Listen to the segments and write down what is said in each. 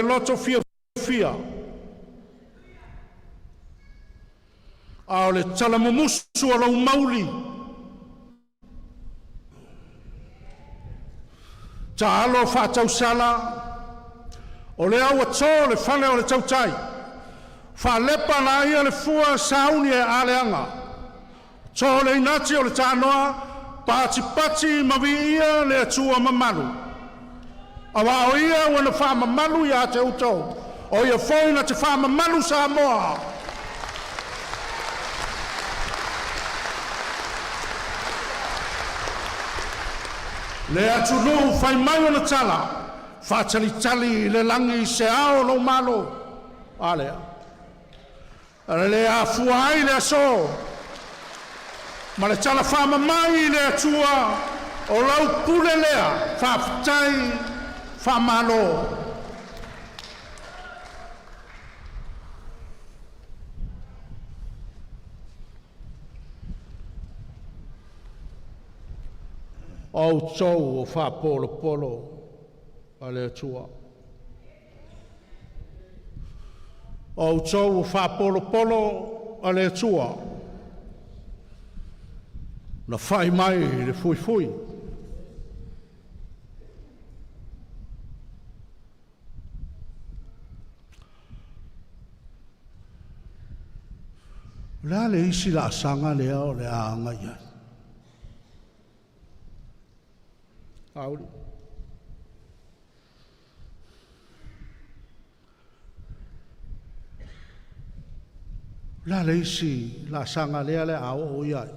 loto fiafia, a o le talamumusu o lou mauli, taalo faatausala, o lea ua to le fale o le tautai, faalepa laia le fua sauni e aleaga, to le inati o le tanoa, patipati ma viia le Atua mamalu. Aua o ia ua na faamamalu ia te outou, o ia foi na te faamamalu Samoa. Le atunuu fai mai ona tala, faatalitali i le lagi se ao o lou malo. A lea, o le a afua ai le aso ma le tala faamamai i le Atua o lau pule lea, faafetai, faamalo. O outou o faapolopolo a le Atua. O outou o faapolopolo a le Atua, na fai mai i le fuifui. O le a le isi laasaga lea o le a agai ai? Auli. O le a le isi laasaga lea le a oo i ai?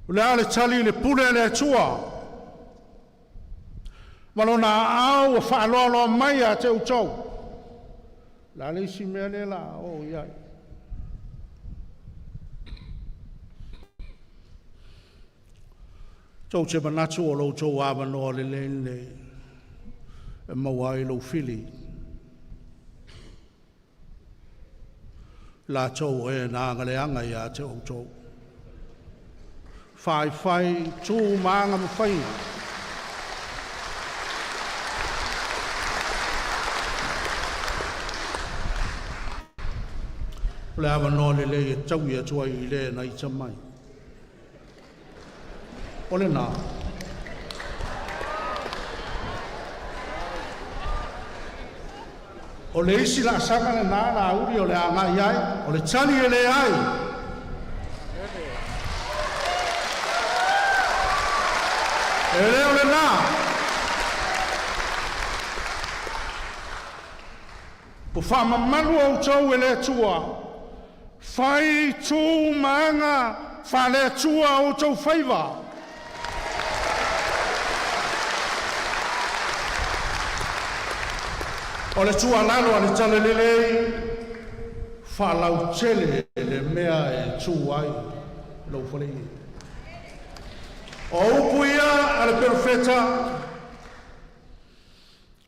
O le a le tali i le pule a le Atua ma lona aao ua faaloaloa mai ia te outou? O le a le isi mea lea la a oo i ai? Tou te manatu o lo outou avanoa lelei lenei e maua ai lou fili. Latou o e na agaleaga ia te outou. Faifai tu ma aga ma faiga. O le avanoa lelei e taui atu ai i le na ita mai. O lena. O le isi laasaga lena Laauli o le a agai ai, o le tali e leai. E le o lena. Ua faamamalu outou e le Atua, fai tu ma aga faale-Atua outou faiva. O le tuualalo a le Talalelei, faalautele le mea e tu ai lou faleie. O upu ia a le perofeta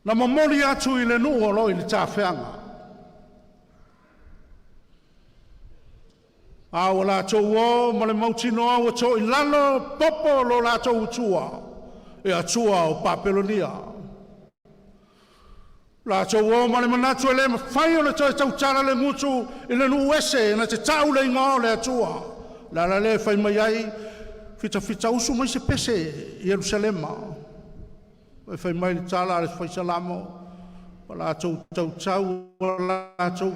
na momoli atu i le nuu o lo o i le tafeaga. A ua latou o ma le mautinoa ua to i lalo popo lo latou utua e atua o Papelonia. Latou o ma le manatu e le mafai ona toe tautala le gutu i le nuu ese na te tau le igoa o le Atua. O le ala lea e fai mai ai, fitafita usu mai se pese i Ierusalema. E fai mai le tala a le fai Salamo, ua latou tautau ua latou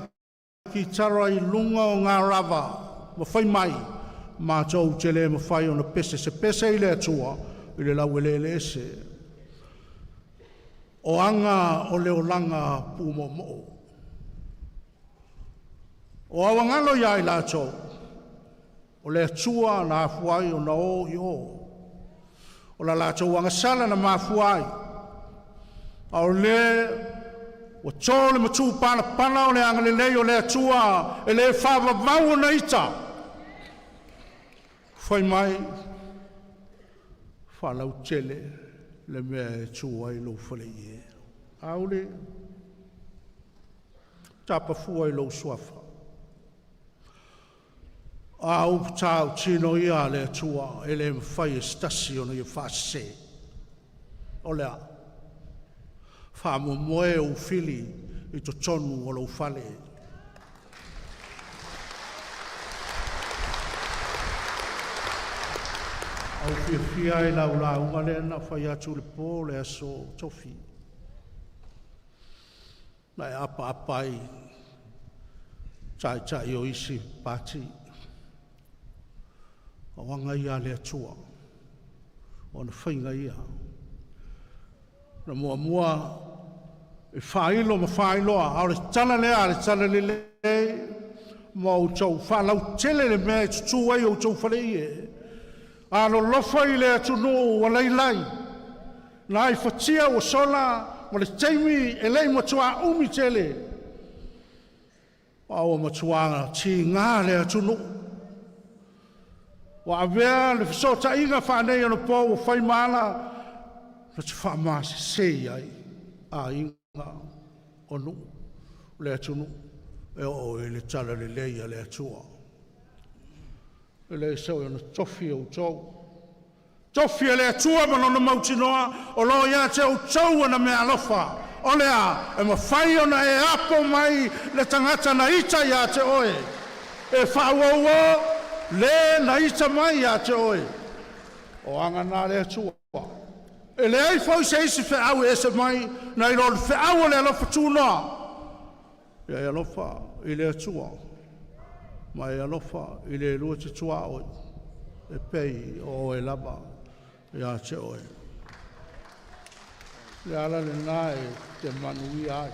kitara i luga o ngā rava, ma fai mai, matou te le mawhai o na pese se pese i le atua, i le lau ele ese. O anga o le olanga pūmo'omo'o. O auagalo ia i latou, o le Atua na afua ai ona o i o. O la latou agasala na mafua ai. A o le ua tō le matū palapala o le agalelei o le Atua e le faavavau ona ita. Fai mai, faalautele le mea e tu ai lou faleie. Auli, tapafua i lou suafa. A upu tautino ia a le Atua e le mafai e se tasi ona ia faasese. O le a? Faamoemoe ou fili i totonu o lou fale. A ou fiafia lava i lau lauga lea na fai atu i le po o le aso Tofi, na e apaapa ai i taitai o isi pati. O aga ia a le Atua, o Ona faiga ia. Na muamua e faailo ma faailoa, a o le tala lea a le Talalelei, ma outou faalautele le mea e tutu ai outou faleie. Alolofa i le atunuu ua lailai na aifatia ua sola ma le taimi e le i matua umi tele, a ua matua tiga le atunuu. Ua avea le fesootaiga faaneionapo ua fai ma ala na te faamasese ai aiga o nuu, o le atunuu e oo i le talalelei a le Atua. E le soona tofi outou, tofi e le Atua ma Lona mautinoa o lo o ia te outou ona meaalofa. O le a? E mafai ona e apo mai le tagata na ita ia te oe, e faauouo le na ita mai ia te oe. O aga na a le Atua. E leai foi se isi feau e ese mai nai lo le feau o le alofa tunoa. Ia e alofa i le Atua ma e alofa i le lua te tuaoi e pei o oe lava ia te oe. O le ala lena e te manuia ai,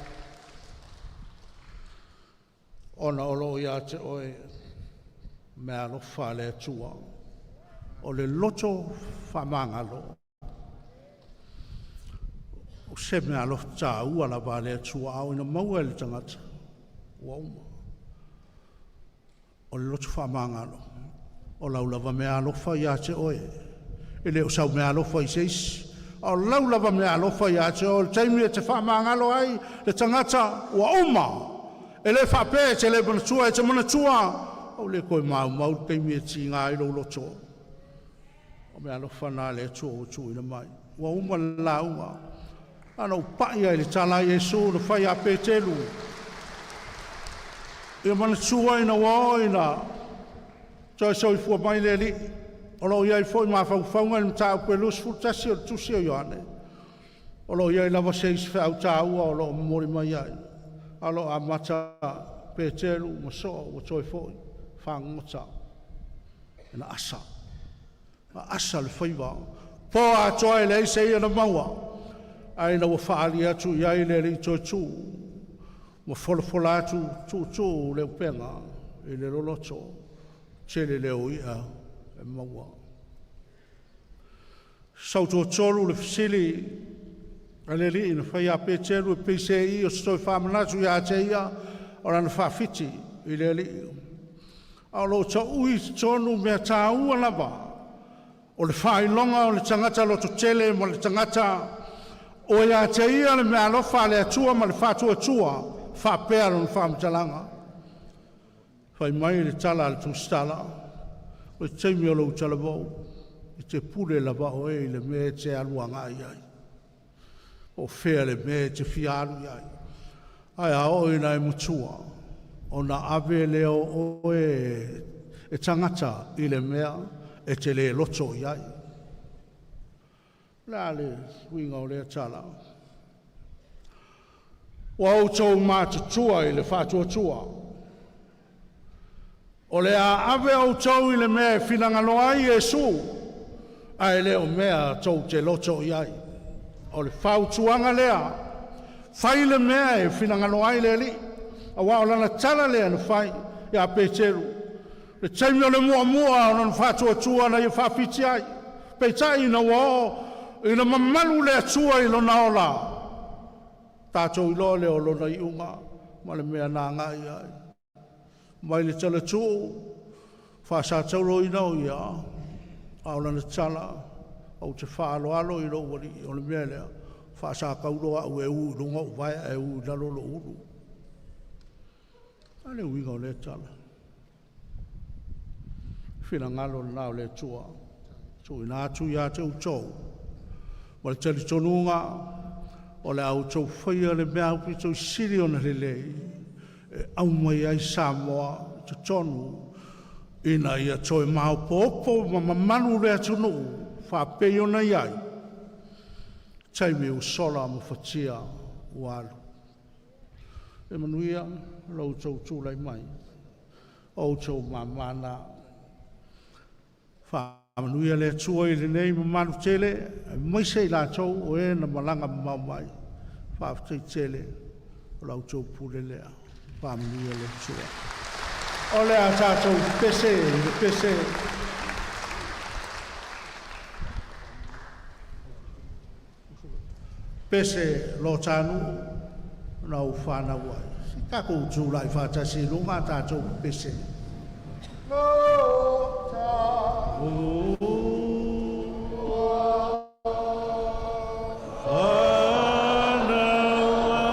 ona o lo o ia te oe meaalofa a le Atua. O le loto faamagalo, o se meaalofa taua lava a le Atua, a oo ina maua e le tagata, ua uma. O le loto faamagalo, o lau lava meaalofa ia te oe, e le o sau meaalofa i se isi, a o lau lava meaalofa ia te oe. O le taimi e te faamagalo ai le tagata, ua uma. E le faapea e te le manatua, e te manatua, ae ua le toe maumau le taimi e tiga ai lou loto. O meaalofa na a le Atua ua tuuina mai. Ua uma le lauga, na ona ou pai lava i le tala a Iesu na fai ia Peteru. Ia manatua ina ua oo ina toe soifua mai le Alii, o lo o i ai foi mafaufauga i le mataupu e 21 o le Tusi a Ioane, o lo o i ai lava se isi feau taua o lo o momoli mai ai, a o lo o amata Peteru ma soo ua toe foi fagogota, na asa, na asa le faiva, po atoa e leai se i'a na maua, ae ina ua faaali atu i ai le Alii toe ma folafola atu tuutuu le upega i le loloto, tele lea o i'a e maua. Sau toatolu le fesili a le Alii na fai ia Peteru e peiseai o se toe faamanatu ia te ia o lana faafiti i le Alii, a o lo o tau i totonu mea taua lava o le faailoga o le tagata lototele ma le tagata ua ia te ia le meaalofa a le Atua ma le faatuatua, e faapea lona faamatalaga. Fai mai le tala a le Tusitala, “O le taimi o lou talavou, e te pule lava oe i le mea e te alu agai i ai, po o fea le mea e te fia alu i ai. Ae a oo ina e matua, ona ave lea o oe e tagata i le mea e te le loto i ai.” O le a le uiga o lea tala? Ua outou matutua i le faatuatua, o le a ave outou i le mea e finagalo ai Iesu, ae le o mea tou te loto i ai. O le fautuaga lea, fai le mea e finagalo ai le Alii, aua o lana tala lea na fai ia Peteru, i le taimi o le muamua o lona faatuatua na ia faafiti ai. Peitai ina ua oo ina mamalu le Atua i lona ola, tatou iloa lea o lona iuga ma le mea na agai i ai. Mai le talatuu, faasatauroina o ia, a o lana tala, ou te faaaloalo i lou Alii, o le mea lea, faasatauro au e u i luga ou vae ae u i lalo lou ulu. O le a le uiga o lea tala? Finagalo lena o le Atua, e tuuina atu ia te outou ma le talitonuga. O le a outou faia le mea aupito i sili ona lelei e aumai ai Samoa i totonu ina ia toe maopoopo ma mamalu le atunuu faapei ona i ai taimi ua sola ma fatia ua alu. Ia manuia lo outou tulai mai, o outou mama na. Faamanuia le Atua i lenei mamalu tele aemaise i latou o e na malaga mamao mai, faafetai tele. O la outou pule lea, faamanuia le Atua. O le a tatou pese i le pese “Pese Lo Ta Nuu Na Ou Fanau Ai”. Se i tatou tulai faatasi i luga ae tatou pepese. Lo ta nuu Fanau ai, ua lelei oe i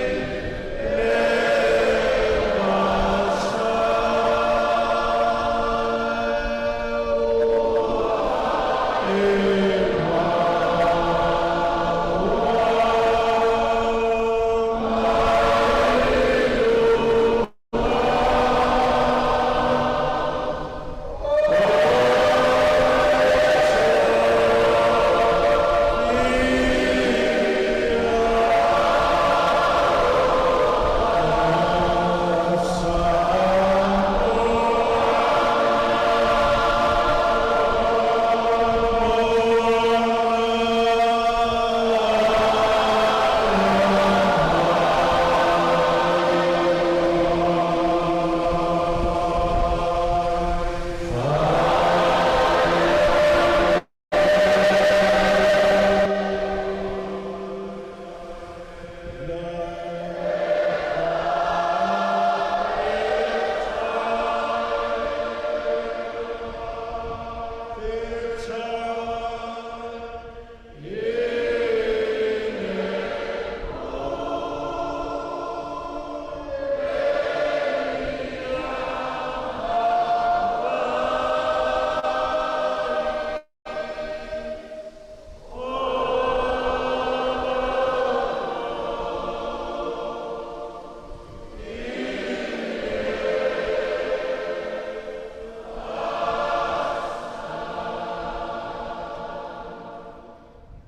le e maua mai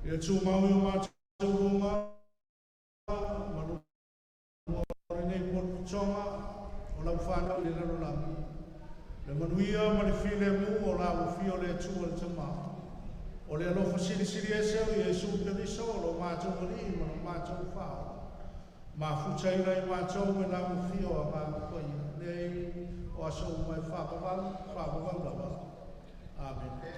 Ia tumau e o matou luga ma luga o lenei potopotoga o lau fanau i le lalolagi, le manuia ma le filemu o la ua afio le Atua le Tama, o le alofa silisili ese o Iesu Keriso o lo matou Alii ma lo matou Faaola, mafutaina ai matou e la ua afio o Agaga Paia, nei o aso uma e faavavau, faavavau lava. Amene.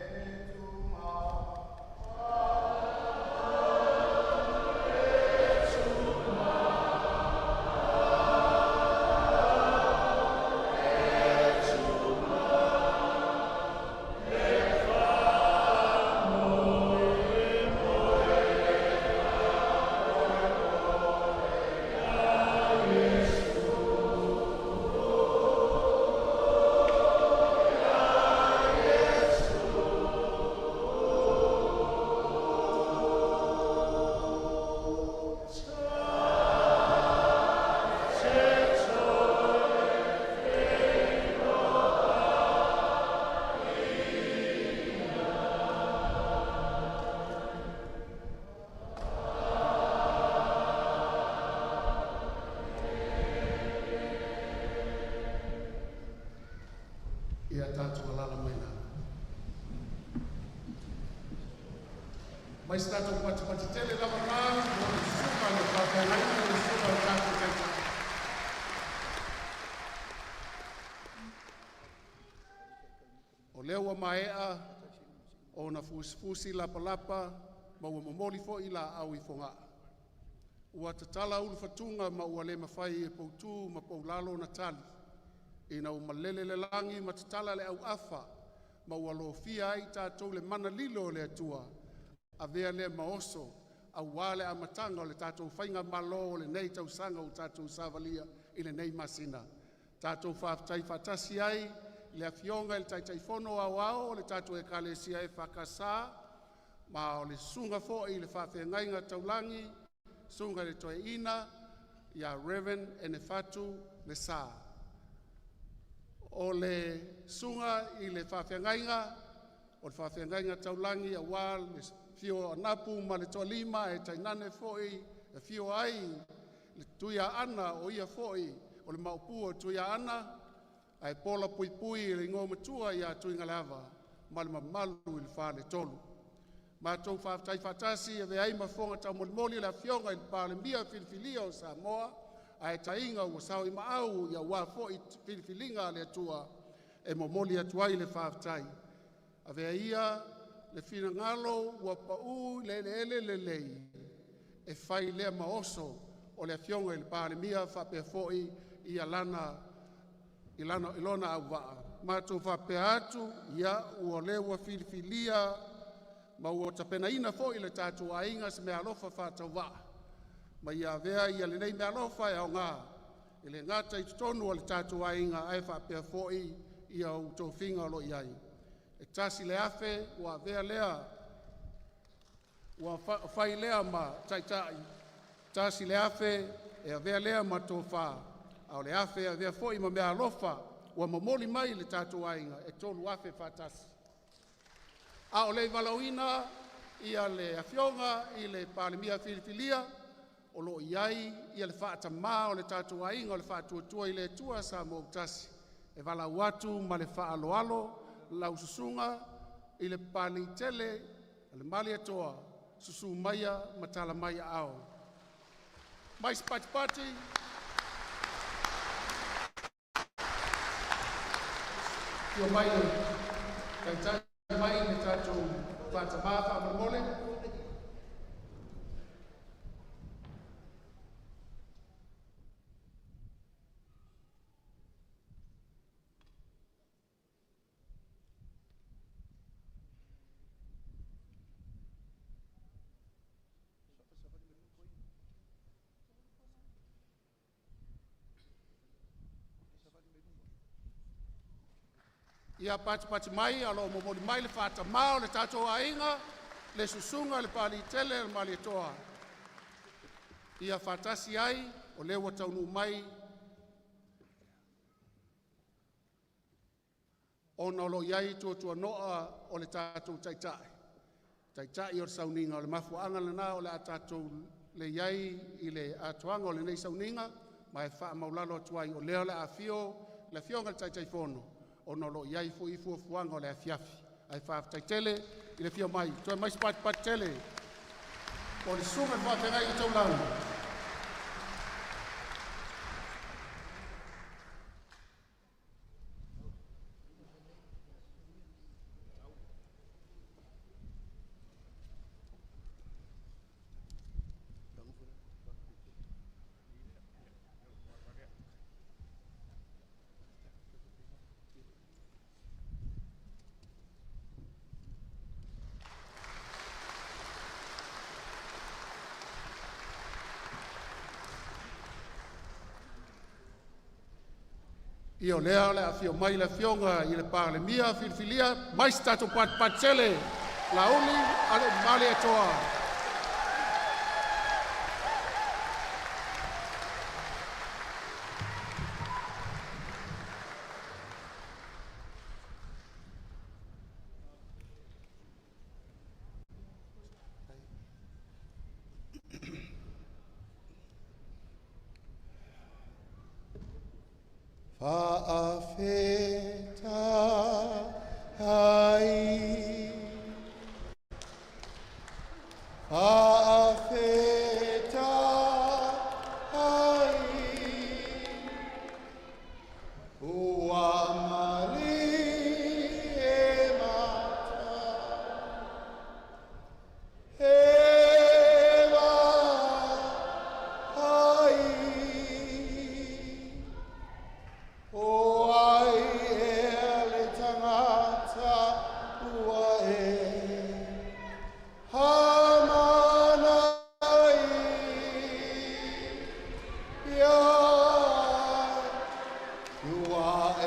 Ia tatou alaala mai i lalo. Fai se tatou patipati tele lava mo le susuga i le faafeagaiga ma le susuga i le tatou taitai. O lea ua maea ona fusifusi lapalapa ma ua momoli foi laau i Fogaa. Ua tatala ulufatuga ma ua le mafai e poutu ma poulalo ona tali, ina ua malele le lagi ma tatala le auafa ma ua lofia ai i tatou i le mana lilo o le Atua. Avea lea ma oso aua le amataga o le tatou Faigamalo o lenei tausaga ua tatou savalia i lenei masina. Tatou faafetai faatasi ai i le Afioga i le Taitaifono Aoao o le tatou Ekalesia EFKS ma o le Susuga foi i le Faafeagaiga Taulagi, Susuga i le Toeaina ia Rev. Enefatu Lesa. O le susuga i le faafeagaiga, o le faafeagaiga taulagi aua le afio o Anapu ma le Toalima ae tainane foi le afio ai le Tuiaana o ia foi o le Maopu o Tuiaana ae pola puipui e le Igoa Matua ia Tuigaleava ma le mamalu i le Faletolu. Matou faafetai faatasi e avea ai ma fofoga taumolimoli o le Afioga i le Palemia Filifilia o Samoa ae taina ua sao i maau aua foi filifiliga a le Atua e momoli atu ai le faafetai. Avea ia le finagalo ua pau i le eleele lelei e fai lea ma oso o le Afioga i le Palemia faapea foi ia lana auvaa. Matou faapea atu, ia o lea ua filifilia ma ua tapenaina foi e le tatou aiga se meaalofa faatauvaa ma ia avea ia lenei meaalofa e aoga e le gata i totonu o le tatou aiga ae faapea foi ia ou tofiga o loo iai. E $1,000 ua avea lea ua fai lea ma Taitai, $1,000 e avea lea ma Tofa, a o le $1,000 e avea foi ma meaalofa ua momoli mai le tatou aiga e $3,000 faatasi. A o le i valaauina ia le Afioga i le Palemia Filifilia, o lo o i ai ia le faatamā o le tatou aiga o le Faatuatua i le Atua Samoa ua Tasi, e valaau atu ma le faaaloalo lau Susuga i le Papaliitele Malietoa, susu maia ma tala mai aao. Mai se patipati. Afio mai le taitai mai le tatou faatamā faamolemole. Ia patipati mai a o momoli mai le faatamā o le tatou aiga, le susuga i le Papaliitele le Malietoa, ia faatasi ai o lea ua taunuu mai ona o lo o i ai tuatuano'a o le tatou Taitai, Taitai o le sauniga. O le mafuaaga lena o le a tatou le i ai i le atoaga o lenei sauniga, ma e faamaualalo atu ai o lea o le a afio le Afioga i le Taitaifono ona o lo o i ai foi fuafuaga o le afiafi. Ae faafetai tele i le afio mai. Toe mai se patipati tele mo le susuga i le faafeagaiga taulagi. Ia o lea o le a afio mai le Afioga i le Palemia Filifilia, mai se tatou patipati tele Laauli Alaimalietoa. Faafetai, faafetai, ua malie mata e vaai, o ai ea le tagata ua e hamanai ia.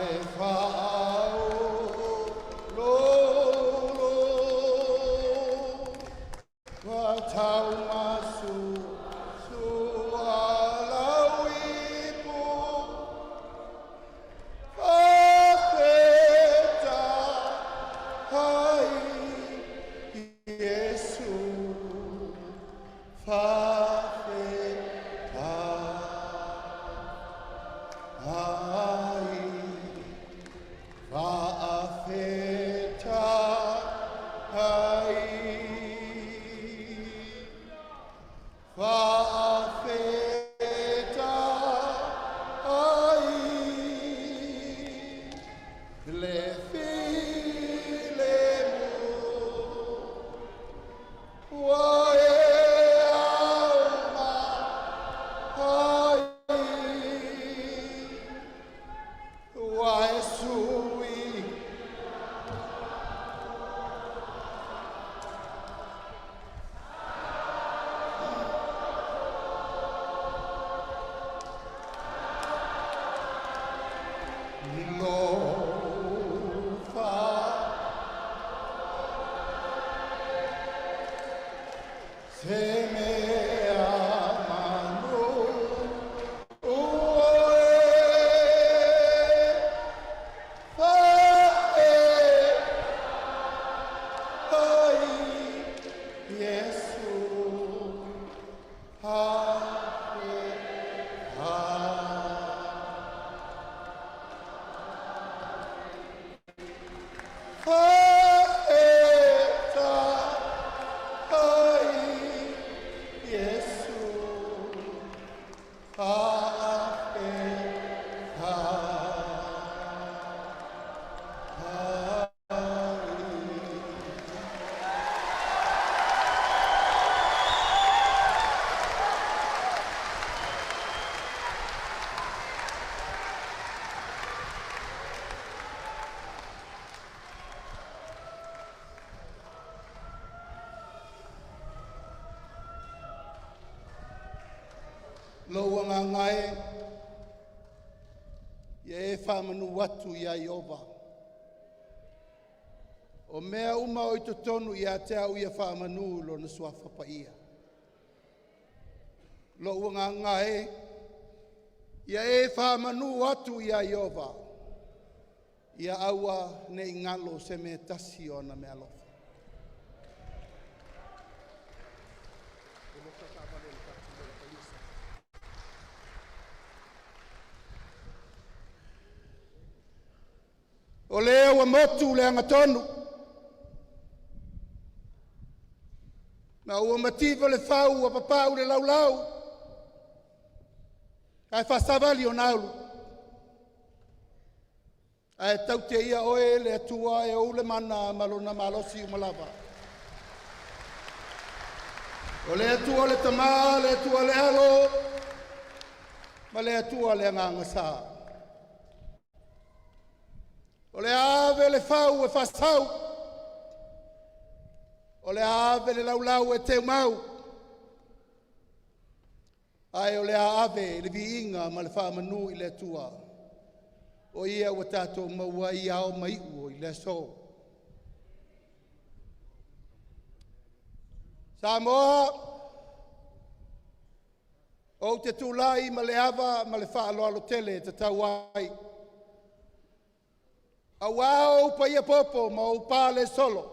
Ae faaoloolo ma taumasu lau ipu faafetai Iesu faafetai faafetai faafetai le filemu ua e aumai ua e sui. Lofa se mea manu ua e faafetai Iesu faafetai Iesu faafetai. Lou agaga e, ia e faamanu atu ia Ieova, o mea uma o i totonu ia te au ia faamanu i Lona Suafa Paia. Lou agaga e, ia e faamanu atu ia Ieova, ia aua ne i galo se mea tasi o ana meaalofa. O lea ua motu le agatonu ma ua mativa le fau ua papau le laulau ae faasavali ona aulu, ae taute ia oe le Atua e ou le mana ma lona malosi uma lava. O le Atua le Tama, le Atua le Alo, ma le Atua le Agaga Sa. O le a ave le fau e faasau, o le a ave le laulau e teumau, ae o le a ave le viiga ma le faamanu i le Atua, o Ia ua tatou maua ai ao ma iu o le aso. Samoa, ou te tulai ma le ava ma le faaaloalo tele e tatau ai, aua ou paia popo ma ou pa le solo.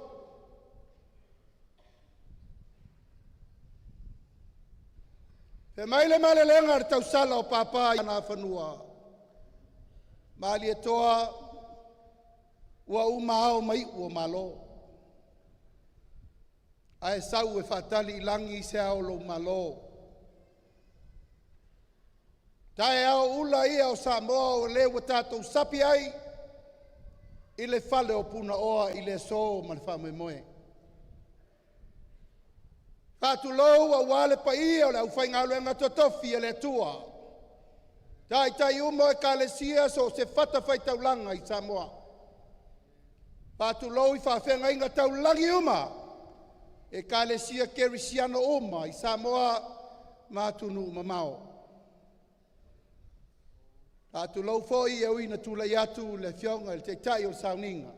Fai mai le malelega a le tausala o Papa i Nafanua, Malietoa ua uma ao ma iu o Malo, ae sau e faatali i lagi se ao o lou Malo. Taeao ula ia o Samoa o lea ua tatou sapi ai i le fale o Punaoa i le aso ma le faamoemoe. Faatulou aua le paia o le aufaigaluega totofi a le Atua, taitai uma o Ekalesia so o se fatafaitaulaga i Samoa. Faatulou i faafeagaiga taulagi uma, Ekalesia Kerisiano uma i Samoa ma atunuu mamao. Faatulou foi e ui ina tulai atu le Afioga i le Taitai o le Sauniga,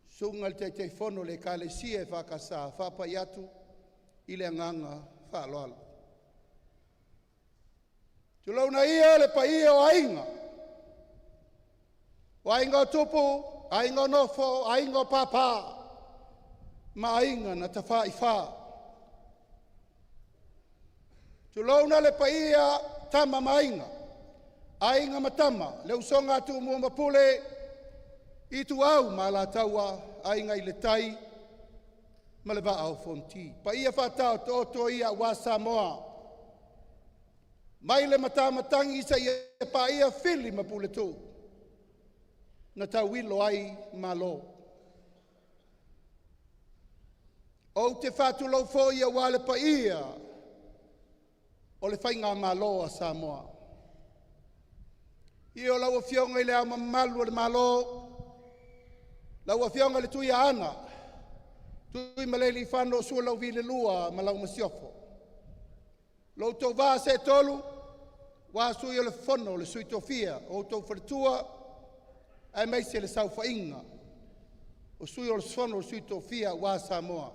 susuga i le Taitaifono o le Ekalesia EFKS, faapai atu i le agaga faaaloalo. Tulouna ia le paia o Aiga, o Aiga o Tupu, Aiga o Nofo, Aiga o Papa ma Aiga na Tafaifa. Tulouna le paia o Tama ma Aiga, Aiga ma Tama, le usoga a Tumua ma Pule, Ituau ma Alataua, Aiga i le Tai ma le Vaa o Fonoti. Paia faataotooto ia aua Samoa mai le matamatagi seia paia Fili ma Puletuu na tauilo ai Malo. Ou te faatulou foi aua le paia o le Faigamalo a Samoa. I o lau Afioga i Le Ao Mamalu o le Malo, lau Afioga i le Tuiaana Tuimalealiifano Sualauvi II ma lau Masiofo, lo outou vaa seetolu aua Sui o le Fono a Sui Tofia o outou faletua, aemaise le saofaiga o Sui o le Fono a Sui Tofia aua Samoa.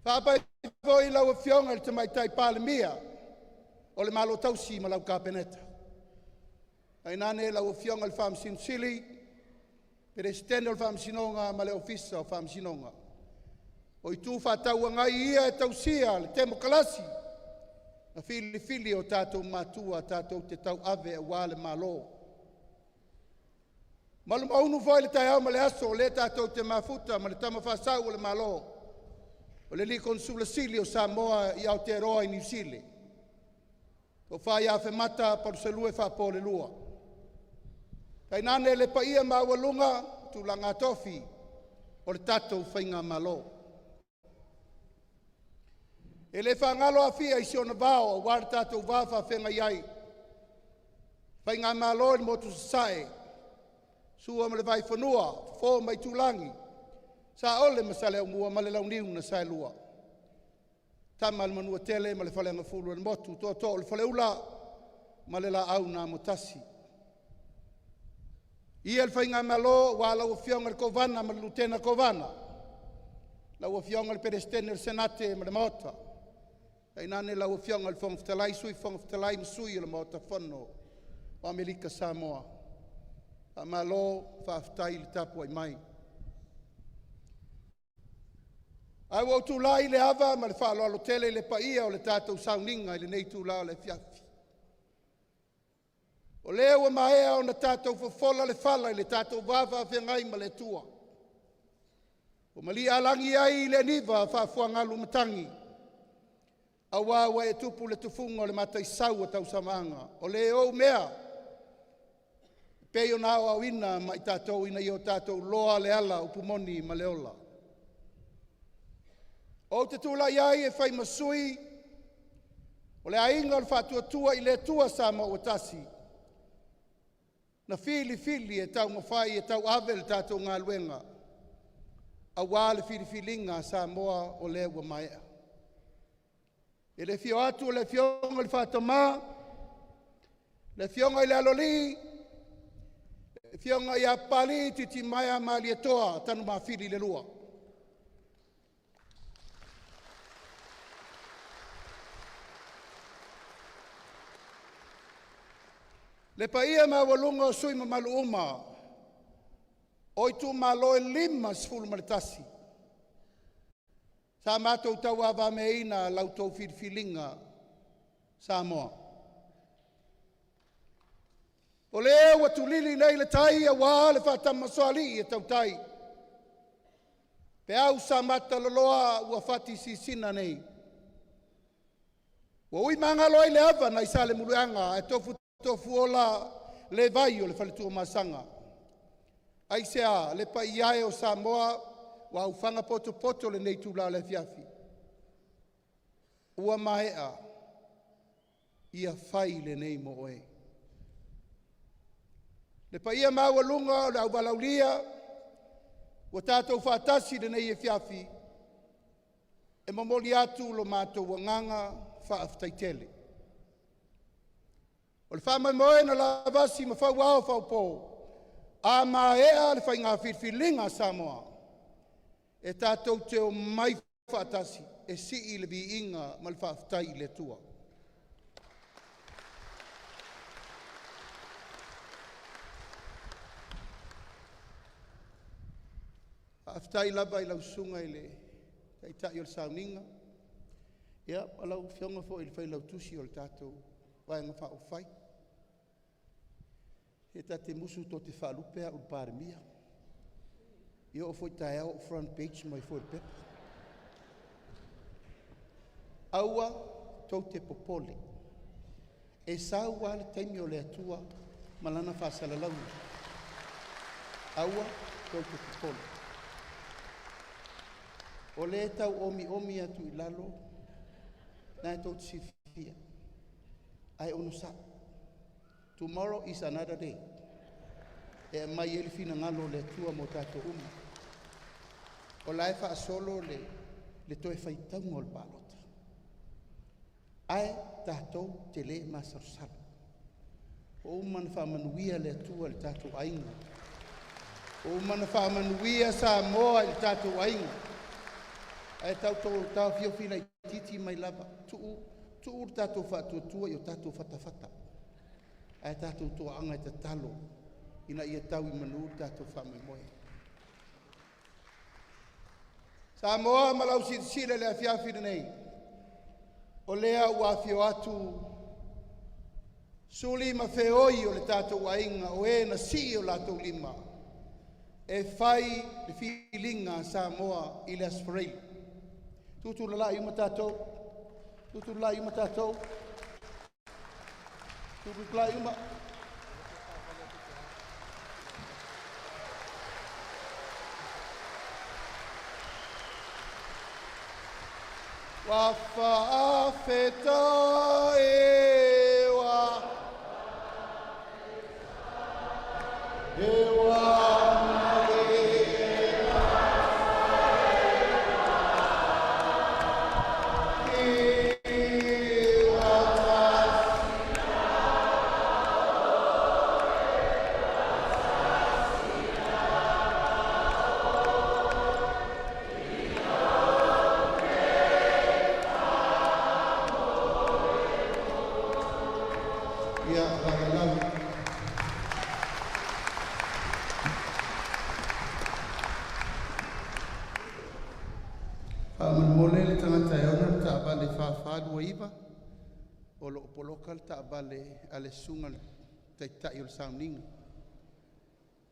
E faapai atu foi i lau Afioga i le Tamaitai Palemia o le Malo Tausi ma lau Kapeneta, tainane lau Afioga i le Faamasino Sili, Peresetene o le Faamasinoga ma le Ofisa o Faamasinoga. O Itu Faatauagai ia e tausia le temokalasi na filifili e o tatou matua tatou te tauave aua le Malo. Malumaunu foi le taeao ma le aso o lea tatou te mafuta ma le Tama Faasau o le Malo, o le alii Konesula Sili o Samoa i Aotearoa Niu Sila, Tofa ia Afemata Palusalua Faapoleulua. Tainane le paia maualuga o tulaga tofi o le tatou faigamalo. E le faagalo Afia i si ona vao aua le tatou va faafeagai ai, faigamalo i le motu i Sasae, Sua ma le Vaifanua, Fofo ma Aitulagi, Saole ma Saleaaumua ma le Launiu na Saelua, Tama a le Manuatele ma le Faleagafulu o le motu, Tootoo o le Faleula ma le Laau na Amotasi. Ia le Faigamalo aua lau Afioga i le Kovana ma le Lutena Kovana, lau Afioga i le Peresetene o le Senate ma le Maota, tainane lau Afioga i le Fofoga Fetalai, Sui Fofoga Fetalai ma Sui o le Maota Fono o Amerika Samoa. Faamalo faafetai le tapuai mai. Ae ua ou tulai i le ava ma le faaaloalo tele i le paia o le tatou sauniga i lenei itula o le afiafi. O lea ua maea ona tatou fofola le fala i le tatou va faafeagai ma le Atua, ua malie alagi ai le aniva faafuagalu o matagi, aua ua e tupu i le tufuga o le mataisau o tausamaaga, o le ou mea e pei ona aoaoina ma i tatou ina ia o tatou iloa le ala upu moni ma le ola. Ou te tulai ai e fai ma sui o le Aiga o le Faatuatua i le Atua Samoa ua Tasi, na filifili e taumafai e tauave le tatou galuega aua le filifiliga a Samoa o lea ua maea. I le afio atu o le Afioga i le Faatama, le Afioga i le Aloalii, le Afioga ia Papalii Titimaea Malietoa Tanumafili II. Le paia maualuga o sui usufono mamalu uma o itumalo e 51 sa matou tauavameaina la outou filifiliga Samoa. O lea ua tulili nei le tai aua le faatamasoalii a tautai, peau samata loloa ua fati sisina nei. Ua ui magalo ai le ava nai Salemuliaga ae tofutofuola le vai o le fale Tuamasaga. Aisea? Le paia e o Samoa ua aofaga potopoto i lenei itula o le afiafi ua maea ia fai lenei mo oe. Le paia maualuga o le auvalaaulia ua tatou faatasi i lenei afiafi, e momoli atu lo matou agaga faafetai tele. O le faamoemoe na lavasi ma fauao faupo a maea le faiga filifiliga a Samoa, e tatou te omai faatasi e sii le viiga ma le faafetai i le Atua. Faafetai lava i lau Susuga i le Taitai o le Sauniga ma lau Afioga foi i le Failautusi o le tatou Vaega Faaupufai. Se ta te musu tou te faalupe au o le Palemia. E oo foi i le taeao ua front page mai foi o le pepa. Aua tou te popole, e sau lava le taimi o le Atua ma Lana faasalalauga. Aua tou te popole. O lea e tau omiomi atu i lalo, o lena tou te silafia, ae onosai. Tomorrow is another day. E aumai ai le finagalo o le Atua mo tatou uma. O la e faasolo le toe faitauga o le palota, ae tatou te le masalosalo. Ua uma ona faamanuia le Atua i le tatou aiga, ua uma ona faamanuia Samoa i le tatou aiga. Ae tatou taofiofi laitiiti mai lava, tuu, tuu le tatou faatuatua i o tatou fatafata, ae tatou toaaga e tatalo ina ia tau i manu le tatou faamoemoe. Samoa ma lau silasila i le afiafi lenei, o lea ua afio atu suli ma feoi o le tatou aiga o e na sii o latou lima e fai le filiga a Samoa i le Aso Faraile. Tutulai uma tatou, tutulai uma tatou, tutulai uma. Ua faafetai e ua e ua Ia vagalau. Faamolemole le tagata e ona le taavale 4429, o lo o poloka le taavale a le susuga i le Taitai o le Sauniga.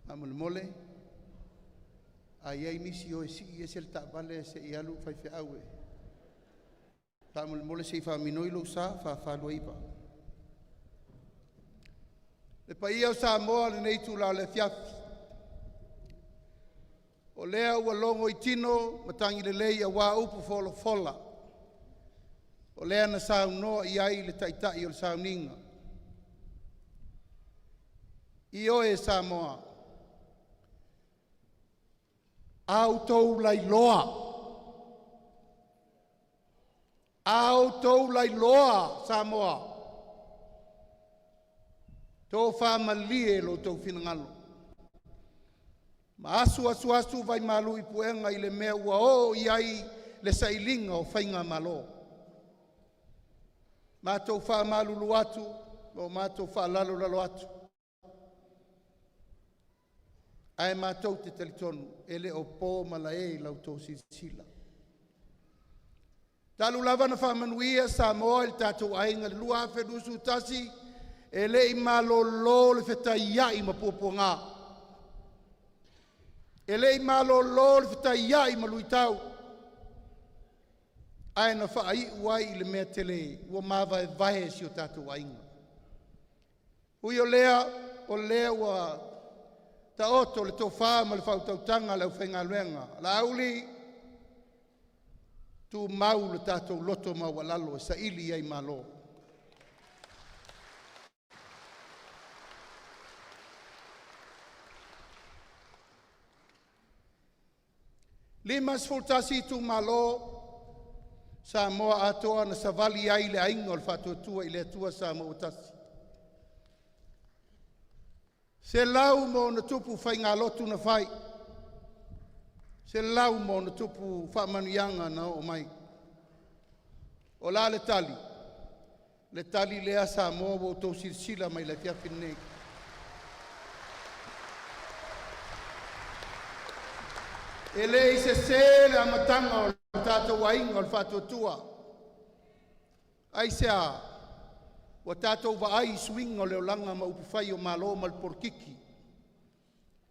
Faamolemole, a i ai nisi o e sii ese le taavale se i alu le faifeau e… Faamolemole se i faaminoi lou sa 4429. Le paia o Samoa i lenei itula o le afiafi, o lea ua logo i tino matagi lelei aua upu folafola, o lea na saunoa i ai le Taitai o le Sauniga. Ioe Samoa, a outou lailoa, a outou lailoa Samoa, tofa malie lo outou finagalo ma asuasuasu vaimalu i puega i le mea ua oo i ai le sailiga o faigamalo. Matou faamalulu atu ma o matou faalalolalo atu, ae matou te talitonu e le o po malae i la outou silasila. Talu lava na faamanuia Samoa i le tatou aiga i le 2021, e le i malolo le fetaiai ma puapuaga, e le i malolo le fetaiai ma luitau, ae na faaiu ai i le mea tele ua mavaevae si o tatou aiga. Ui o lea, o lea ua taoto le tofa ma le faautautaga a le aufaigaluega. Laauli, tumau le tatou loto maualalo e saili ai malo. E 51 itumalo Samoa atoa na savali ai le aiga o le Faatuatua i le Atua Samoa ua Tasi. 100+ faigalotu na fai, 100+ faamanuiaga na oo mai. O le a le tali? O le tali lea Samoa ua outou silasila mai i le afiafi lenei. E le i sese le amataga o le tatou aiga o le Faatuatua. Aisea? Ua tatou vaai i suiga o le olaga ma upufai o Malo ma le polokiki.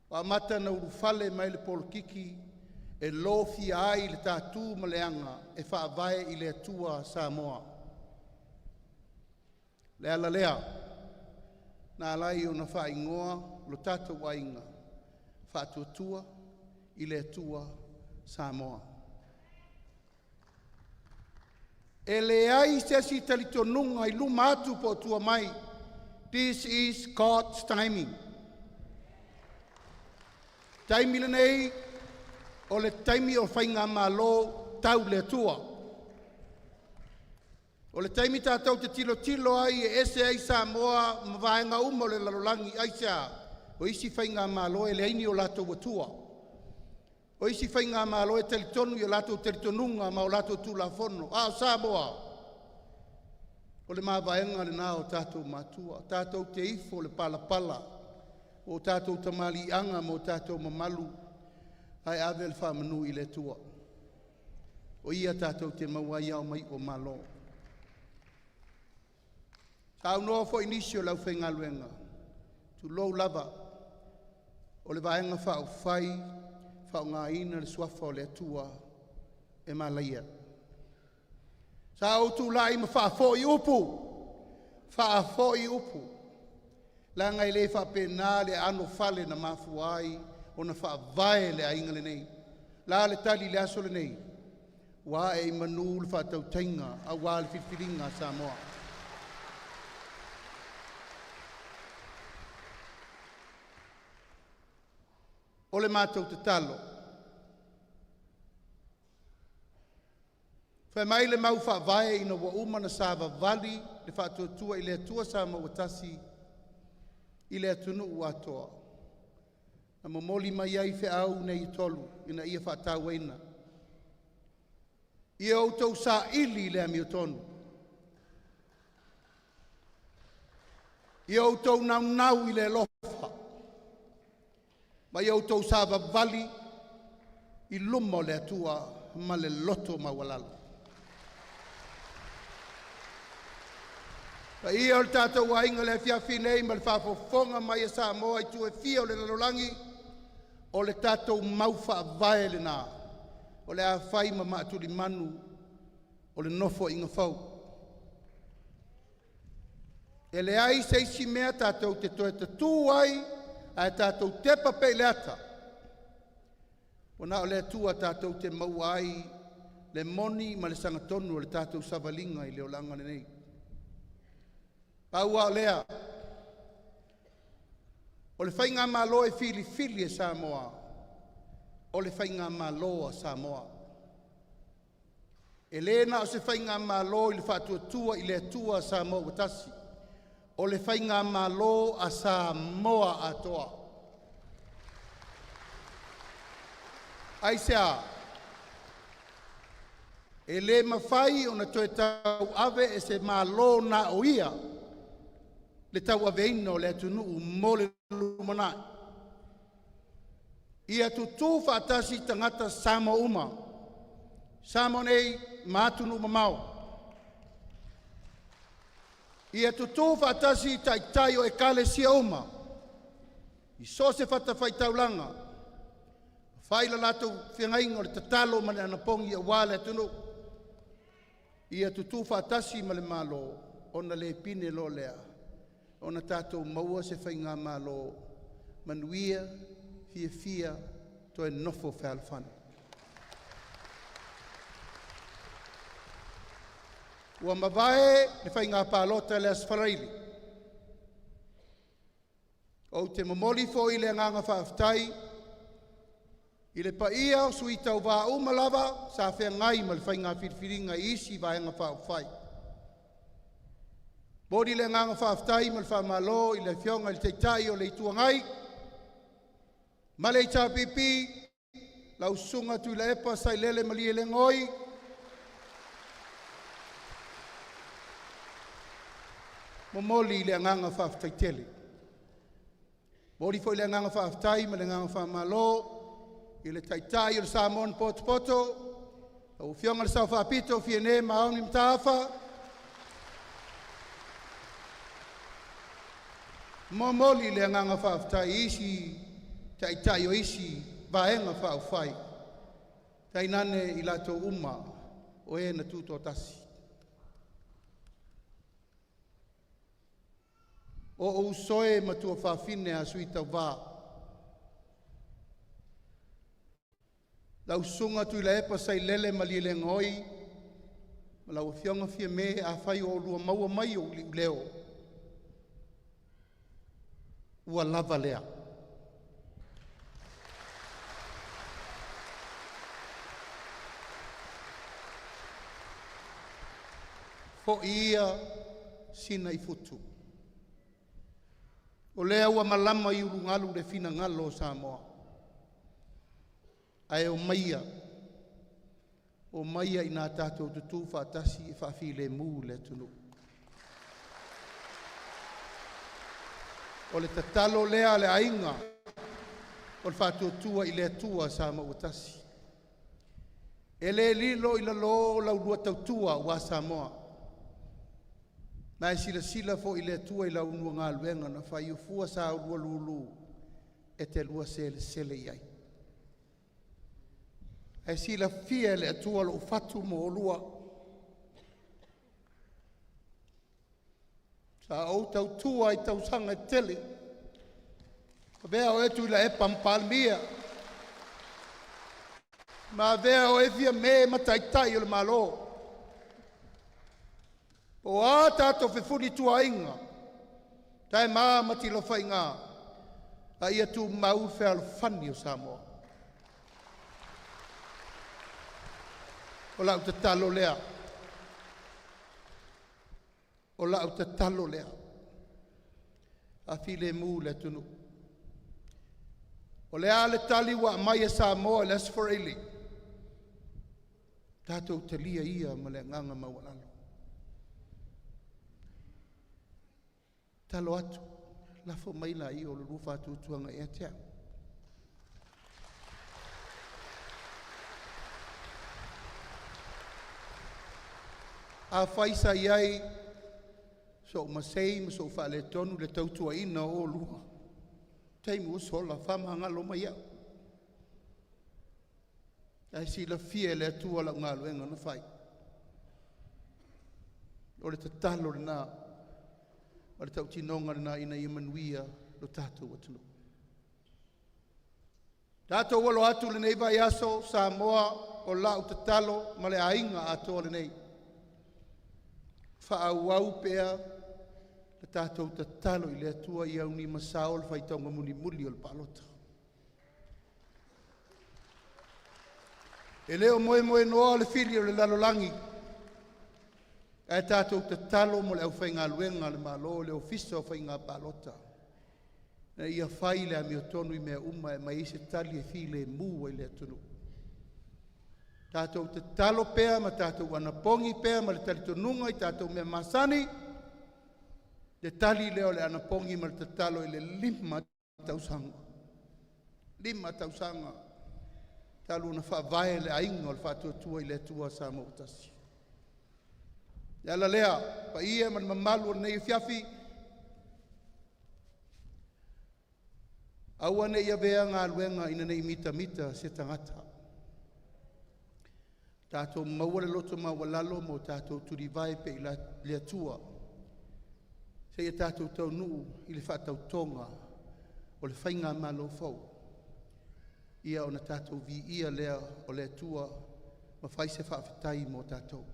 Ua amata ona ulufale mai le polokiki e lofia ai le tatu ma le aga e faavae i le Atua Samoa. O le ala lea na ala ai ona faaigoa lo tatou aiga Faatuatua i le Atua Samoa. E leai se isi talitonuga i luma atu po o tua mai. This is God's timing. O le taimi lenei o le taimi o Faigamalo tau le Atua. O le taimi tatou te tilotilo ai e ese ai Samoa ma vaega uma o le lalolagi. Aisea? O isi faigamalo e leai ni o latou Atua. O isi faigamalo e talitonu i o latou talitonuga ma o latou tulafono. A o Samoa, o le mavaega lena a o tatou matua, tatou te ifo i le palapala o tatou tamaliiaga ma o tatou mamalu ae ave le faamanu i le Atua. O Ia tatou te maua ai ao ma iu o Malo. Saunoa foi nisi o le aufaigaluega, tulou lava, o le Vaega Faaupufai e faaaogaina le suafa o le Atua e malaia. Sa ou tulai ma faafoi upu, faafoi upu, leaga e le faapena le anofale na mafua ai ona faavae le aiga lenei. O le a le tali i le aso lenei? Ua ae i manu le faatautaiga aua le filifiliga a Samoa. O le matou tatalo, fai mai le mau faavae ina ua uma ona savavali le Faatuatua i le Atua Samoa ua Tasi i le atunuu atoa, na momoli mai ai feau nei e tolu ina ia faatauaina. Ia outou saili le amiotonu, ia outou naunau i le alofa, ma ia outou savavali i luma o le Atua ma le loto maualalo. Le paia o le tatou aiga i le afiafi nei ma le faafofoga mai a Samoa i itu e fia o le lalolagi, o le tatou mau faavae lena o le a fai ma maatulimanu o le Nofoaiga fou. E leai se isi mea tatou te toe tatu ai ae tatou tepa pea i le ata, ua na o le Atua tatou te maua ai le moni ma le sagatonu o le tatou savaliga i le olaga lenei. Pau lava o lea, o le Faigamalo e filifili e Samoa, o le Faigamalo a Samoa. E le na o se Faigamalo i le Faatuatua i le Atua Samoa ua Tasi, o le Faigamalo a Samoa atoa. Aisea? E le mafai ona toe tauave e se Malo na o ia le tauaveina o le atunuu mo le lumanai. Ia tutu faatasi tagata Samoa uma, Samoa nei ma atunuu mamao. Ia tutu faatasi taitai o ekalesia uma i so o se fatafaitaulaga, fai le latou feagaiga o le tatalo ma le anapogi aua le atunuu. Ia tutu faatasi ma le Malo ona le pine loa lea ona tatou maua se faigamalo manuia, fiafia, toe nofo fealofani. Ua mavae le faiga palota i le Aso Faraile. Ou te momoli foi le agaga faafetai i le paia o sui tauva uma lava sa feagai ma le faiga filifiliga i isi Vaega Faaupufai. Momoli le agaga faafetai ma le faamalo i le Afioga i le Taitai o le Itu Agai ma le HRPP, lau Susuga Tuilaepa Sailele Malielegaoi. Momoli le agaga faafetai tele. Momoli foi le agaga faafetai ma le agaga faamalo i le Taitai o le Samoan Potopoto, lau Afioga i le Sao Faapito Fiame Naomi Mataafa. Momoli le agaga faafetai i isi Taitai o isi Vaega Faaupufai, tainane i latou uma o e na tutoatasi. O ou uso e ma tuafafine a sui tauva, lau Susuga Tuilaepa Sailele Malielegaoi ma lau Afioga Fiame, afai o oulua maua mai ou iuleo, ua lava lea. Foi ia Sina i futu, o lea ua malama i ulugalu le finagalo o Samoa, ae omaia, omaia ina tatou tutu faatasi e faafilemu le atunuu. O le tatalo lea a le aiga o le Faatuatua i le Atua Samoa ua Tasi, e le lilo i lalo la ulua tautua aua Samoa. O la e silasila foi le Atua i la ulua galuega na fai, o fua sa oulua lulu e te lua selesele i ai. Ae silafia e le Atua lou fatu ma oulua. Sa ou tautua i tausaga e tele, avea oe Tuilaepa ma Palemia, ma avea oe Fiame ma Taitai o le Malo. O a tatou fefulituaaiga, taema ma tilofaiga, a ia tumau le fealofani o Samoa. O lau tatalo lea, o lau tatalo lea, faafilemu le atunuu. O le a le tali ua aumai e Samoa i le Aso Faraile, tatou talia ia ma le agaga maualalo. E tatalo atu, lafo mai laia o lo oulua faatuatuaga ia te au. Afai sa i ai sou masei ma sou faaletonu i le tautuaina o oulua i taimi ua sola, faamagalo mai au. O la e silafia e le Atua lau galuega na fai. O le tatalo lena, o le tautinoga lena ina ia manuia lo tatou atunuu. Tatou alo atu i lenei vaiaso Samoa, o lau tatalo ma le aiga atoa lenei, faaauau pea le tatou tatalo i le Atua ia aunimasao le faitauga mulimuli o le palota. E le o moemoenoa le fili o le lalolagi, ae tatou tatalo mo le aufaigaluega a le Malo, le Ofisa o Faiga Palota, ina ia fai le amiotonu i mea uma e aumai ai se tali e filemu ai le atunuu. Tatou tatalo pea ma tatou anapogi pea ma le talitonuga i tatou mea masani, le tali lea o le anapogi ma le tatalo i le 5 tausaga, 5 tausaga talu ona faavae le aiga o le Faatuatua i le Atua Samoa ua Tasi. O le ala lea, le paia ma le mamalu o lenei afiafi, aua ne i avea galuega ina ne i mitamita se tagata. Tatou maua le loto maualalo ma o tatou tulivae pea i le Atua seia tatou taunuu i le faatautoga o le Faigamalo fou, ia ona tatou viia lea o le Atua ma fai se faafetai mo tatou.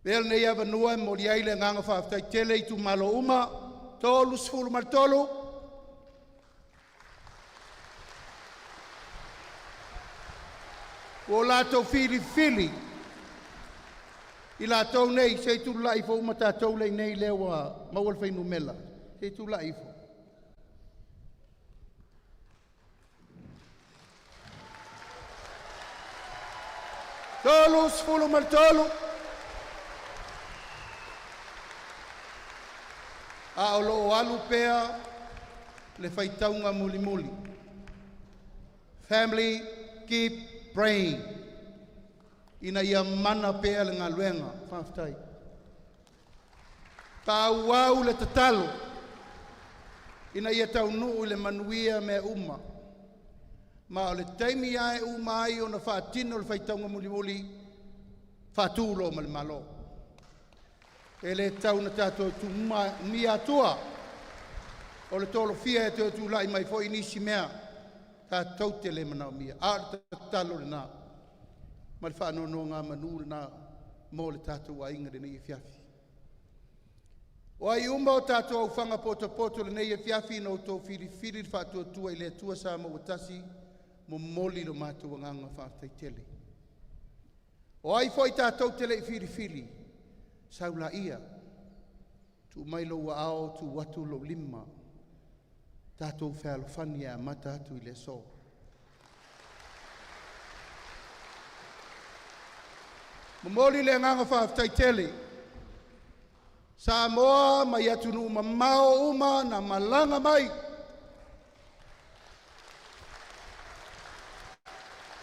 Avea lenei avanoa e momoli ai le agaga faafetai tele i itumalo uma e 33. Ua latou filifili I latou nei se i tulai ifo uma tatou lea e i inei lea ua maua le fuainumera, se i tulai ifo. 33. A o loo alu pea le faitauga mulimuli. Family, keep praying. Ina ia mana pea le galuega. Faafetai. Faaauau le tatalo ina ia taunuu i le manuia mea uma. Ma o le taimi lava e uma ai ona faatino le faitauga mulimuli, faatu loa ma le Malo. E le tatau ona tatou tuumia atua o le tolofia e toe tulai mai foi nisi mea tatou te le manaomia. A o le tatalo lena ma le faanonogamanu lena mo le tatou aiga i lenei afiafi. O ai uma o tatou aofaga potopoto i lenei afiafi na outou filifili le Faatuatua i le Atua Samoa ua Tasi, momoli lo matou agaga faafetai tele. O ai foi tatou te le i filifili, sau laia, tuu mai lou aao tuu atu lou lima, tatou fealofani e amata atu i le aso. Momoli le agaga faafetai tele Samoa mai atunuu mamao uma na malaga mai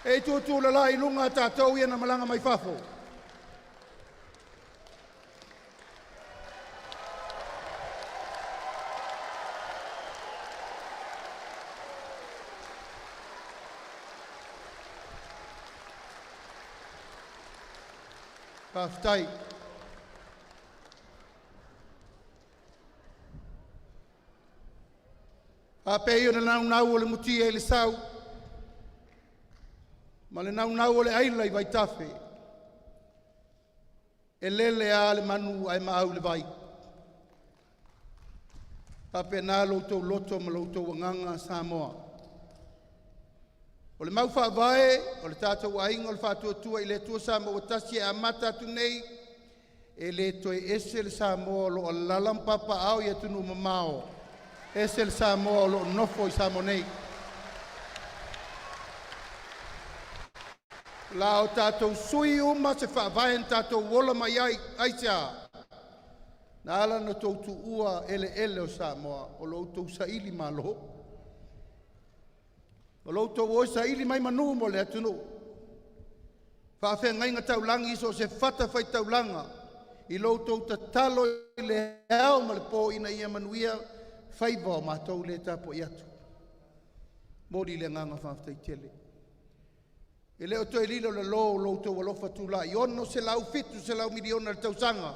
e tutulala i luga tatou ia na malaga mai fafo. Faafetai. Faapei o le naunau o le mutia i le sau ma le naunau o le aila i vaitafe, e lele lava le manu ae maau i le vai. E faapena lo outou loto ma lo outou agaga Samoa. O le mau faavae o le tatou aiga o le Faatuatua i le Atua Samoa ua Tasi e amata atu nei, e le toe ese le Samoa o lo o alaala ma papaaao i atunuu mamao, ese le Samoa o lo o nofo i Samoa nei. O le a tatou sui uma se faavae na tatou ola mai ai. Aisea? Na ala ona outou tuua eleele o Samoa, o lo outou sailimalo. O lo outou o e saili mai manu mo le atunuu, faafeagaiga taulagi i so o se fatafaitaulaga i lo outou tatalo i le ao ma le po ina ia manuia faiva o matou lea e tapuai atu. Momoli le agaga faafetai tele. E le o toe lilo i lalo lo outou alofa tulai, $600, $700 miliona i le tausaga,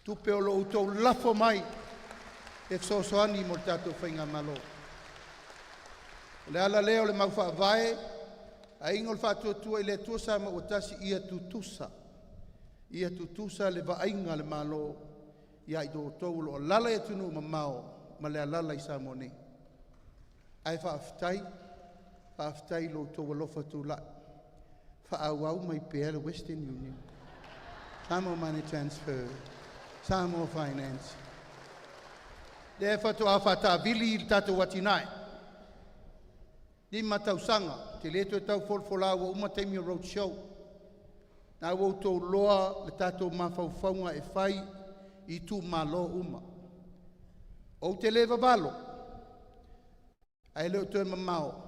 tupe o lo o outou lafo mai e fesoasoani mo le tatou faigamalo. O le ala lea o le mau faavae, Aiga o le Faatuatua i le Atua Samoa ua Tasi, ia tutusa, ia tutusa le vaaiga a le Malo ia i outou o lo o alaala i atunuu mamao ma le alaala i Samoa nei. Ae faafetai, faafetai i lo outou alofa tulai, faaauau mai pea le Western Union, Samoa Money Transfer, Samoa Finance. Lea faatoa faataavili le tatou atinae, 5 tausaga, e te le toe tau folafola ua uma taimi o road show. Na ua outou iloa le tatou mafaufauga e fai i itumalo uma. Ou te le vavalo, ae le o toe mamao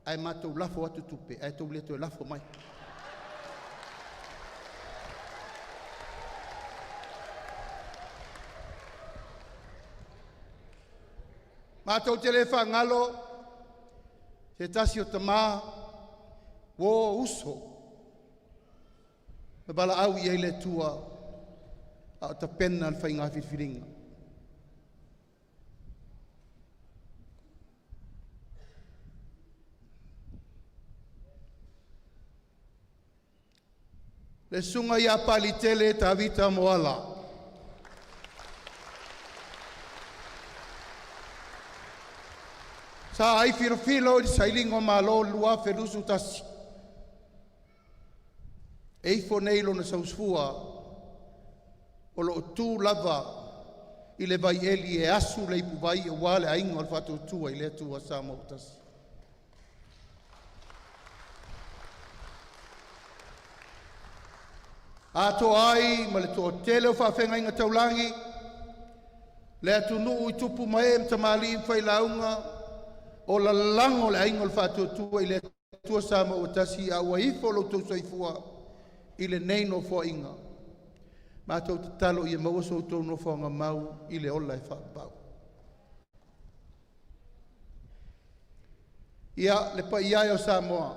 ae matou lafo atu tupe ae tou le toe lafo mai. Matou te le faagalo se tasi o tama uo uso na valaau i ai le Atua a o tapena le faiga filifiliga. Le susuga ia Palitele Tavita Moala. Sa ai filofilo i le sailiga o malo i le 2021. E ifo nei lona soifua o loo tu lava i le vaieli e asu le ipuvai aua le aiga o le Faatuatua i le Atua Samoa ua tasi. Atoa ai ma le toatele o faafeagaiga taulagi, le atunuu i tupu ma ee ma tamalii ma failauga, o lalago le aiga o le Faatuatua i le Atua Samoa ua tasi, a ua ifo lo outou soifua i lenei Nofoaiga. Matou tatalo ia maua so outou nofoaga mau i le ola e faavavau. Ia, le paia e o Samoa,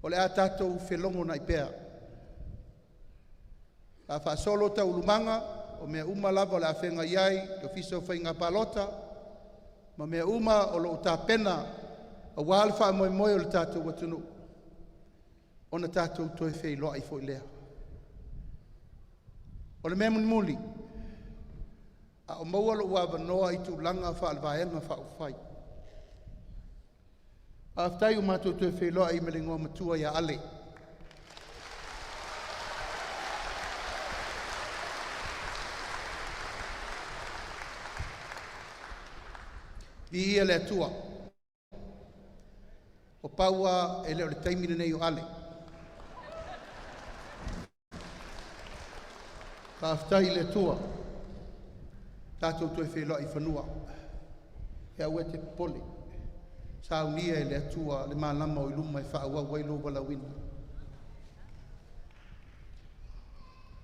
o le a tatou felogonai pea, a faasolo taualumaga o mea uma lava o le a feagai ai le Ofisa o Faiga Palota ma mea uma o lo o tapena aua le faamoemoe o le tatou atunuu, ona tatou toe feiloai foi lea. O le mea mulimuli, a o maua lou avanoa i tulaga faale-Vaega Faaupufai, faafetai ua matou toe feiloai ma le Igoamatua ia Ale. Viia le Atua, e pau lava e le o le taimi lenei o Ale. Faafetai i le Atua ua tatou toe feiloai i fanua. Aua e te popole, saunia e le Atua le malama o i luma e faaauau ai lou valaauina.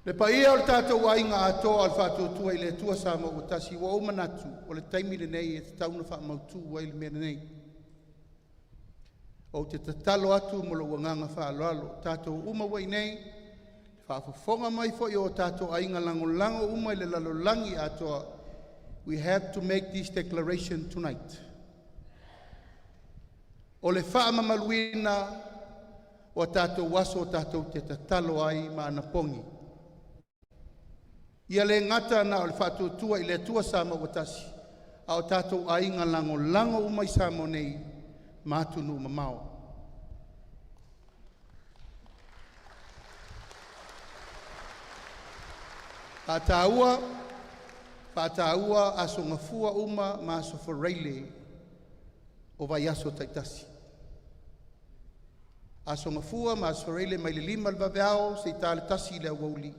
Le paia o le tatou aiga atoa o le Faatuatua i le Atua Samoa ua Tasi, ua ou manatu o le taimi lenei e tatau ona faamautu ai le mea lenei. Ou te tatalo atu ma lou agaga faaaloalo, o tatou uma ua i inei, faafofoga mai foi o tatou aiga lagolago uma i le lalolagi atoa. We have to make this declaration tonight. O le faamamaluina o tatou aso tatou te tatalo ai ma anapogi. Ia le gata na o le Faatuatua i le Atua Samoa ua Tasi, a o tatou aiga lagolago uma i Samoa nei ma atunuu mamao. E faataua, faataua Aso Gafua uma ma Aso Faraile o vaiaso taitasi, Aso Gafua ma Aso Faraile mai le 5 i le vaveao seia ta le 1 i le aoauli,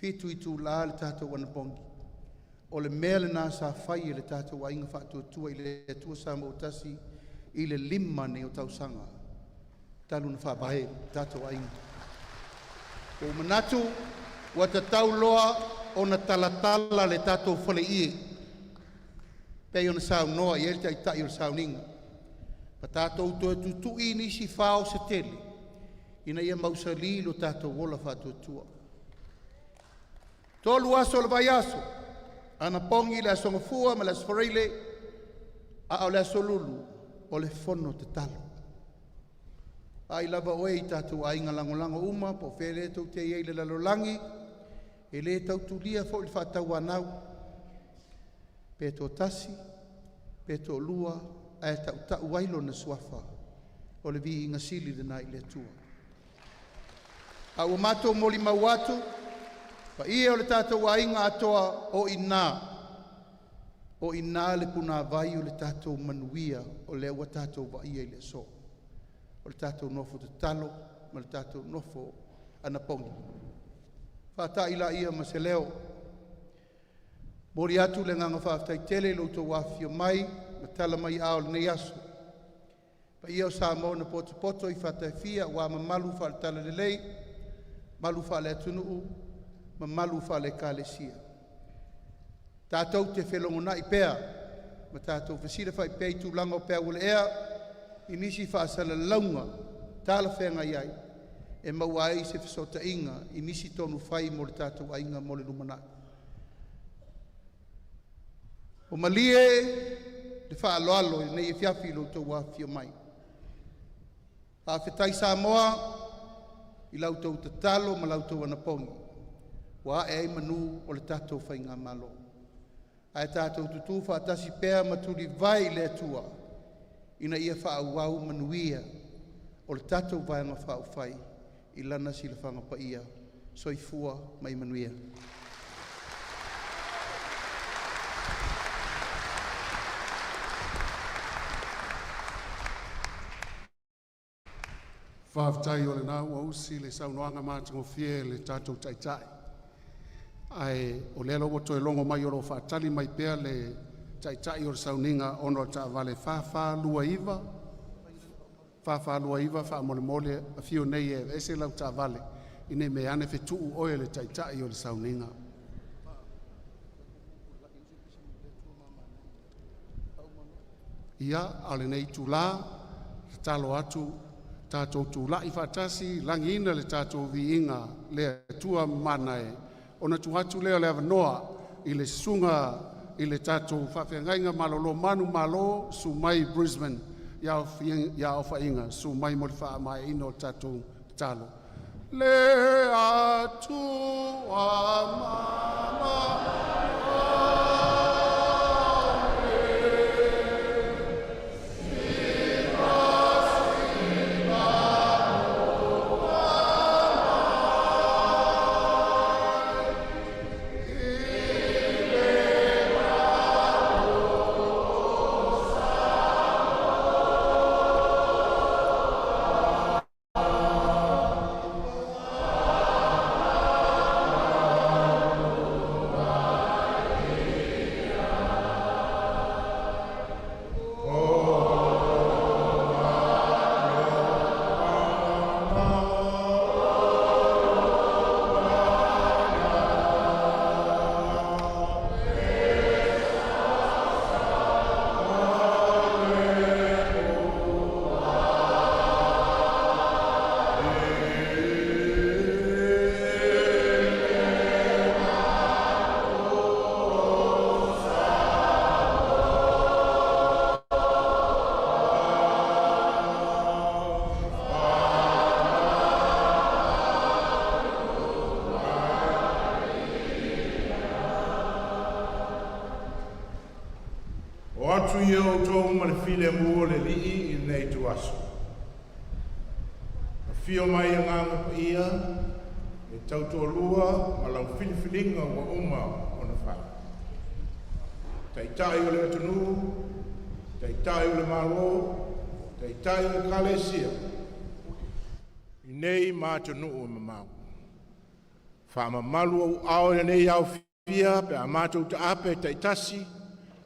7 itula le tatou anapogi. O le mea lena sa fai e le tatou aiga Faatuatua i le Atua Samoa ua Tasi i le 5 lenei o tausaga talu ona faavae le tatou aiga. Ua ou manatu ua tatau loa ona talatala le tatou faleie e pei ona saunoa i ai le Taitai o le sauniga, ma tatou toe tutui nisi fao se tele ina ia mausali lo tatou ola faatuatua. Tolu aso o le vaiaso, anapogi le Aso Gafua ma le Aso Faraile, a o le Aso Lulu o le fono tatalo. Vaai lava oe i tatou aiga lagolago uma po o fea lea tou te i ai i le lalolagi, e le tau tulia foi le faatauanau, pe toatasi pe toalua ae tautau ai lona suafa. O le viiga sili lena i le Atua. A ua matou molimau atu, paia o le tatou aiga atoa, o i ina le punavai o le tatou manuia o lea ua tatou vaaia i le aso. O le tatou nofo tatalo ma le tatou nofo anapogi. Faatai laia ma se leo, e momoli atu le agaga faafetai tele i lo outou afifio mai ma tala mai aao i lenei aso. Le paia o Samoa na potopoto i fata e fia aua mamalu faale-Talalelei, mamalu faale-Atunuu, mamalu faale-Ekalesia. Tatou te felogonai pea ma tatou fesilafai pea i tulaga o peau o le ea i nisi faasalalauga talafeagai ai e maua ai se fesootaiga i nisi tonufai mo le tatou aiga mo le lumanai. Ua malie le faaaloalo i lenei afiafi i lo outou afifio mai. Faafetai Samoa i la outou tatalo ma la outou anapogi ua ae ai manu o le tatou Faigamalo. Ae tatou tutu faatasi pea ma tulivae i le Atua ina ia faaauau manuia o le tatou Vaega Faaupufai i Lana silafaga paia. Soifua ma ia manuia. Faafetai o lena ua usi le saunoaga matagofie a le tatou Taitai, ae o lea ua toe logo mai o lo o faatali mai pea le Taitai o le sauniga ona o le taavale 4429 4429. Faamolemole afio nei e aveese lau taavale ina ne i meaane ua fetuu oe e le Taitai o le sauniga. Ia, a o lenei itula e tatalo atu tatou tulai faatasi, lagiina le tatou viiga i le Atua Mamana e, ona tuu atu lea o le avanoa i le susuga i le tatou faafeagaiga malolo manumalo, susu mai Brisbane ia Ofaina, susu mai mo le faamaeaina o le tatou tatalo. Le Atua mamana e O atu ia o outou ma le filemu o le Alii i lenei ituaso. Afio mai Agaga Paia e tautoalua ma lau filifiliga ua uma ona fai, Taitai o le atunuu, Taitai o le Malo, Taitai o Ekalesia, i nei ma atunuu e mamao. Faamamalu ou aao i lenei aofia pe a matou taape taitasi,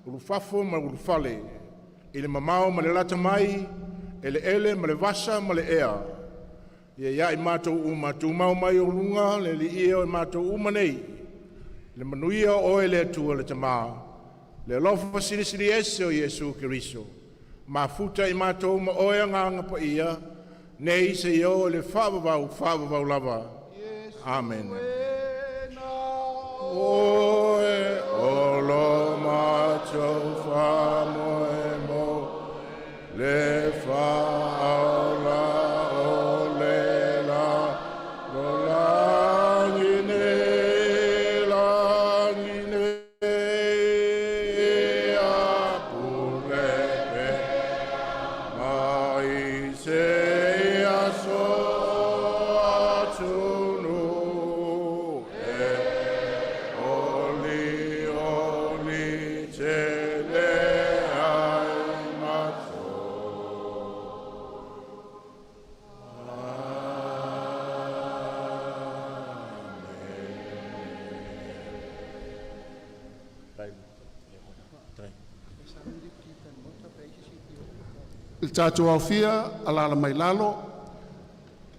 ulufafo ma ulufale, i le mamao ma le lata mai, eleele ma le vasa ma le ea, ia i matou uma tumau mai luga le alii o matou uma nei, le manuia o Oe le Atua le Tama, le alofa Silisili Ese o Iesu Keriso, mafuta i matou ma Oe Agaga Paia, nei seia oo i le faavavau, faavavau lava. Amene. E na Oe o lo matou faamoemoe, le Faaola o le lalolagi nei, lagi nei, ia pule pea mai seia so atunuu e oli oli tele ai matou. Le tatou aofia, alaala mai lalo,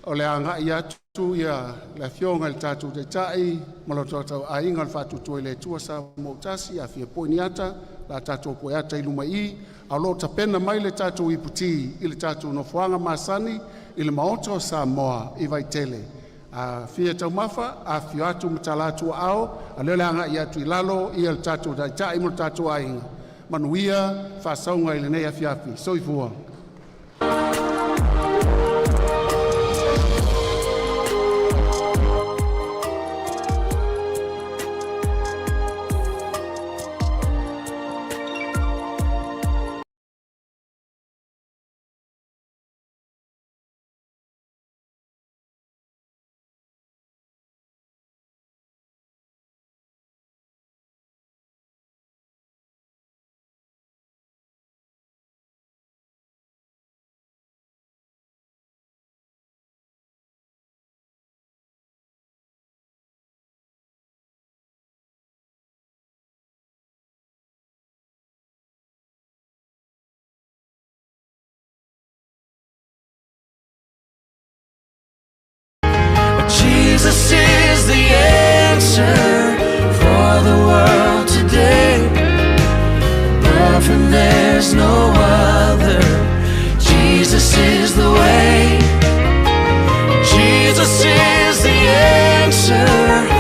o le a agai atu ia le Afioga i le tatou Taitai ma lo tatou Aiga o le Faatuatua i le Atua Samoa ua Tasi, afio foi ni ata o le a tatou foe ata i luma i i, a o lo o tapena mai le tatou iputi i le tatou nofoaga masani i le Maota o Samoa i Vaitele. A fia taumafa, afifio atu ma tala atu o aao, a o lea o le a agai atu i lalo ia le tatou Taitai ma lo tatou aiga. Manuia faasauga i lenei afiafi. Soifua. the world today. Above him there's no other. Jesus is the way. Jesus is the answer.